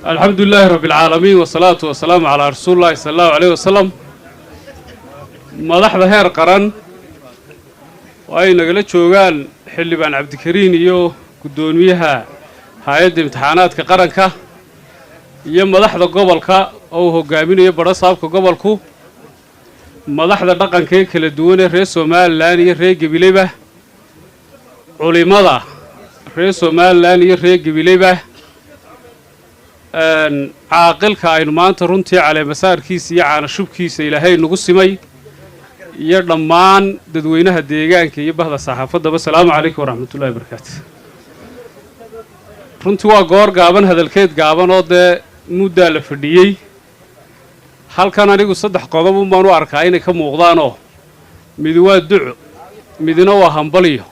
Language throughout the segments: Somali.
Alxamdu lilaahi rabbi alcaalamiin, wasalaatu wasalaamu calaa rasuuli llahi sala allahu aleyh wasalam. Madaxda heer qaran oo ay nagala joogaan Xildhibaan Cabdikariin iyo guddoomiyaha hay-adda imtixaanaadka qaranka, iyo madaxda gobolka oo uu hogaaminayo badhasaabka gobolku, madaxda dhaqanka ee kala duwan ee reer Somalilan iyo reer Gabileyba, culimada reer Somalilan iyo reer Gabileyba, caaqilka aynu maanta runtii caleemasaarkiisa iyo caanashubkiisa Ilaahay nagu simay, iyo dhammaan dadweynaha deegaanka iyo bahda saxaafaddaba, asalaamu calaykum waraxmatullahi wabarakaatu. Runtii waa goor gaaban, hadalkeed gaaban, oo dee muddaa la fadhiyey halkan. Anigu saddex qodob un baan u arkaa inay ka muuqdaanoo midi waa duco, midina waa hambalyo,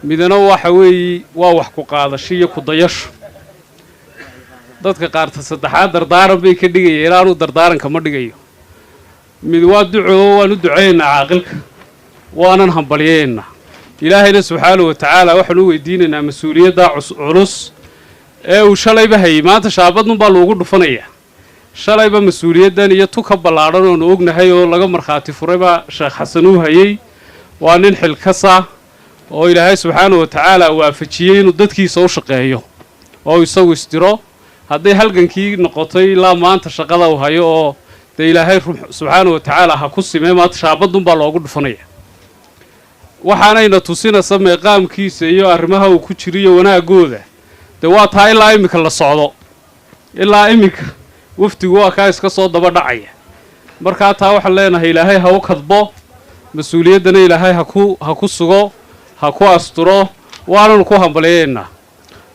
midina waxa weeye waa wax ku qaadasho iyo ku dayasho. Dadka qaarta saddexaad dardaaran bay ka dhigaya, ilaanuu dardaaranka ma dhigayo. Mid waa duco, waan u ducaynaynaa caaqilka, waanan hambalyaynaa. Ilaahayna subxaanahu wa tacaala waxaan u weydiinaynaa mas-uuliyaddaa culus ee uu shalayba hayay, maanta shaabadnunbaa loogu dhufanayaa. Shalayba mas-uuliyaddan iyo tu ka ballaadhan oonu ognahay oo laga markhaati furaybaa Sheekh Xasan uu hayey. Waa nin xilkasa oo Ilaahay subxaanahu wa tacaala waafajiyey inuu dadkiisa u shaqeeyo oo isagu isdiro. Hadday halgankii noqotay ilaa maanta shaqada uu hayo, oo dee Ilaahay subxaanahu wa tacaala ha ku simee, maanta shaabadunbaa loogu dhufanaya. Waxaanayna tusinaysa meeqaamkiisa iyo arrimaha uu ku jiriyo wanaagooda. Dee waa taa ilaa iminka la socdo, ilaa iminka wafdigu waa kaa iska soo daba dhacaya. Markaa taa waxaan leenahay, Ilaahay ha u kadbo mas-uuliyaddana, Ilaahay haku sugo, ha ku asturo, waananu ku hambalyaynaa.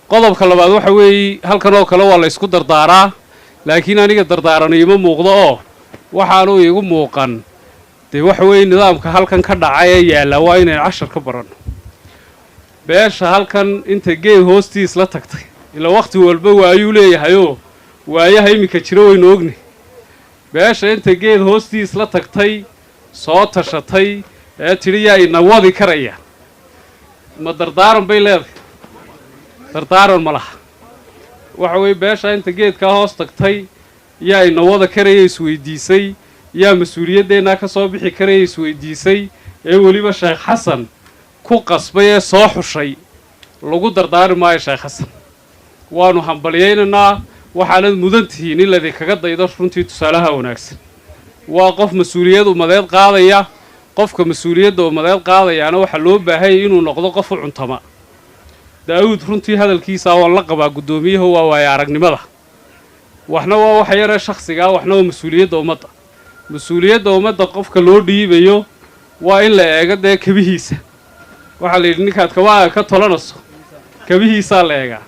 Qodobka labaad waxa weeye, halkan oo kale waa la ysku dardaaraa, laakiin aniga dardaaran iima muuqdo, oo waxaanu iigu muuqan dee waxa weeye nidaamka halkan ka dhacay ee yaallaa waa inaynu cashar ka baranno. Beesha halkan inta geed hoostiis la tagtay, ilaa wakhti walba waayuu leeyahayoo waayaha iminka jiro waynu ogni. Beesha inta geed hoostiis la tagtay, soo tashatay ee tidhi yaa ina wadi karaya, ma dardaaran bay leedahay? Dardaaran ma laha. Waxa weeye, beesha inta geedkaa hoos tagtay, yaa ina wada karaya isweydiisay, yaa mas-uuliyaddeenaa ka soo bixi karaya isweydiisay, ee weliba Sheekh Xasan ku qasbay ee soo xushay, lagu dardaari maayo Sheekh Xasan. Waanu hambalyaynaynaa, waxaanad mudan tihiin in laydinkaga daydo runtii tusaalaha wanaagsan. Waa qof mas-uuliyad ummadeed qaadaya. Qofka mas-uuliyadda ummadeed qaadayaana waxaa loo baahanyay inuu noqdo qof u cuntama. Daa'uud runtii hadalkiisaa waan la qabaa guddoomiyahu, waa waaya aragnimada. Waxna waa waxa yaree shakhsigaa, waxna waa mas-uuliyadda ummadda. Mas-uuliyadda ummadda qofka loo dhiibayo waa in la eego dee kabihiisa. Waxaa la yidhi, ninkaad kabaaga ka tolanayso kabihiisaa la eegaa.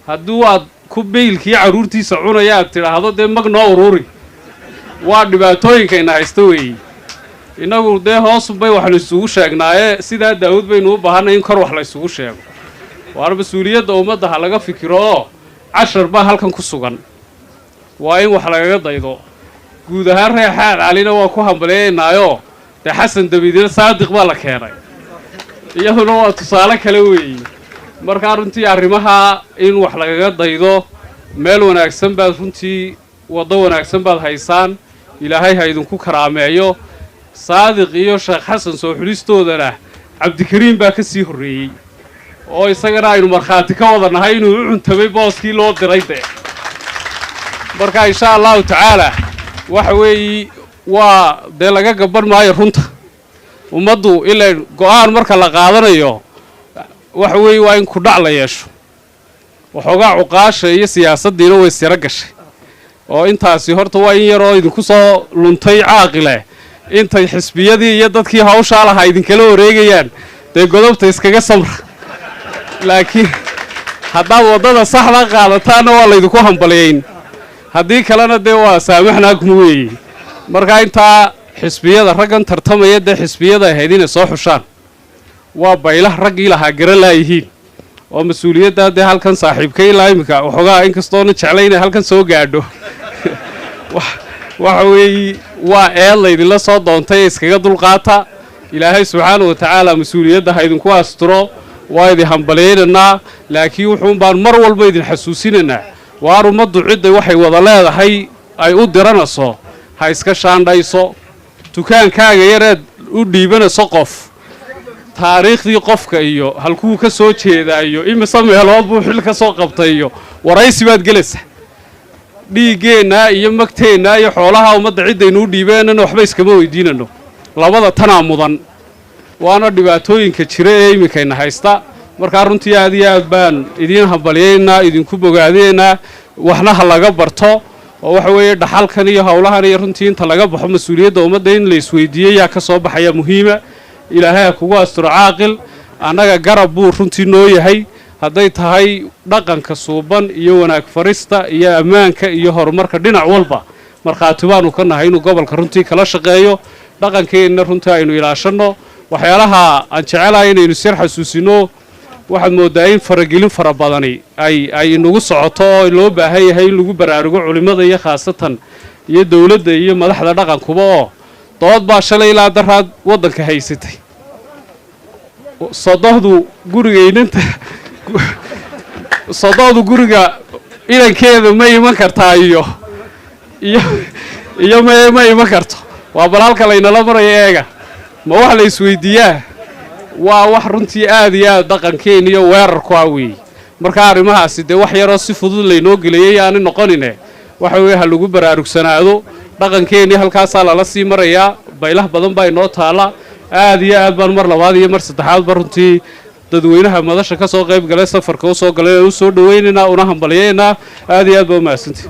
Hadduu aad ku beylkii carruurtiisa cunaya aad tidhaahdo dee mag noo ururi, waa dhibaatooyinkayna haysto weeyi. Innagu dee hoosunbay waxnu isugu sheegnaaye, sidaa Daawud baynu u baahanay in kor wax la ysugu sheego. Waana mas-uuliyadda ummadda ha laga fikiro, oo cashar baa halkan ku sugan, waa in wax lagaga daydo. Guud ahaan reer Xaad Calina waa ku hambalyeynaayo. Dee Xasan dabidina Saadiq baa la keenay, iyaduna waa tusaale kale weeyi. Markaa runtii arrimaha in wax lagaga daydo, meel wanaagsan baad runtii, waddo wanaagsan baad haysaan. Ilaahay ha idinku karaameeyo. Saadiq iyo Sheekh Xasan soo xulistoodana Cabdikariim baa ka sii horreeyey, oo isagana aynu markhaati ka wada nahay inuu u cuntamay booskii loo diray dee. Marka insha allahu tacaala waxa weeyi, waa dee laga gaban maayo runta ummaddu ilaa go-aan marka la qaadanayo waxa weeye waa in kudhac la yeesho. Waxoogaa cuqaasha iyo siyaasaddiina way siro gashay, oo intaasi horta waa in yaroo idinku soo luntay caaqile. Intay xisbiyadii iyo dadkii hawshaa lahaa idinkala wareegayaan, dee godobta iskaga samra. Laakiin haddaad waddada saxda qaadataanna waa laydinku hambaliyayn, haddii kalena dee waa saamaxnaakum weeye. Markaa intaa xisbiyada raggan tartamaya, dee xisbiyada ahayd inay soo xushaan, waa baylah raggii lahaa garan laayihiin oo mas-uuliyaddaa dee halkan saaxiibka ilaa iminka waxoogaa, inkastoona jeclay inay halkan soo gaadho. Waxa weeye waa eed laydinla soo doontay, iskaga dulqaata. Ilaahay subxaana wa tacaala mas-uuliyadda ha idinku asturo. Waa idin hambalyaynaynaa, laakiin wuxuun baan mar walba idin xasuusinaynaa: waar ummaddu cidday waxay wada leedahay ay u diranayso ha iska shaandhayso. Dukaankaaga yareed u dhiibanayso qof, taariikhdii qofka iyo halkuu ka soo jeedaa iyo imise meelood buu xil ka soo qabtay iyo waraysi baad gelaysaa. Dhiiggeennaa iyo magteennaa iyo xoolaha ummadda ciddaynuu dhiibeenana waxba iskama weydiinano. Labada tanaa mudan, waana dhibaatooyinka jira ee iminkayna haysta. Markaa runtii aad iyo aad baan idiin hambalyaynaa, idinku bogaadaynaa. Waxna ha laga barto, oo waxa weeye dhaxalkan iyo howlahan iyo runtii inta laga baxo mas-uuliyadda ummadda in la isweydiiyey yaa ka soo baxaya muhiima. Ilaahay ha kugu asturo, caaqil. Annaga garab buu runtii noo yahay, hadday tahay dhaqanka suuban iyo wanaag farista iyo ammaanka iyo horumarka dhinac walba. Markhaati baanu ka nahay inuu gobolka runtii kala shaqeeyo. Dhaqankeenna runtii aynu ilaashanno. Waxyaalaha aan jecelahay inaynu sir xasuusino, waxaad mooddaa in faragelin fara badani ay inagu socoto oo loo baahan yahay in lagu baraarugo culimmada iyo khaasatan iyo dowladda iyo madaxda dhaqankuba, oo dood baa shalay ilaa daraad waddanka haysatay: sodohdu guriga inanta, sodohdu guriga inankeeda ma iman kartaa iyo ma iman karto? Waa bal halka laynala marayo eega. Ma wax la isweydiiyaa? Waa wax runtii aad iyo aad dhaqankeen iyo weerarku ah weeye. Marka arrimahaasi dee wax yaroo si fudud laynoo geliyey aanay noqonine, waxa weeye ha lagu baraarugsanaado. Dhaqankeennii halkaasaa lala sii marayaa, baylah badan baa inoo taalla. Aad iyo aad baan mar labaad iyo mar saddexaadba runtii dadweynaha madasha ka soo qayb galay, safarka u soo galay, u soo dhawaynaynaa, una hambalyaynaa. Aad iyo aad baa u mahadsantii.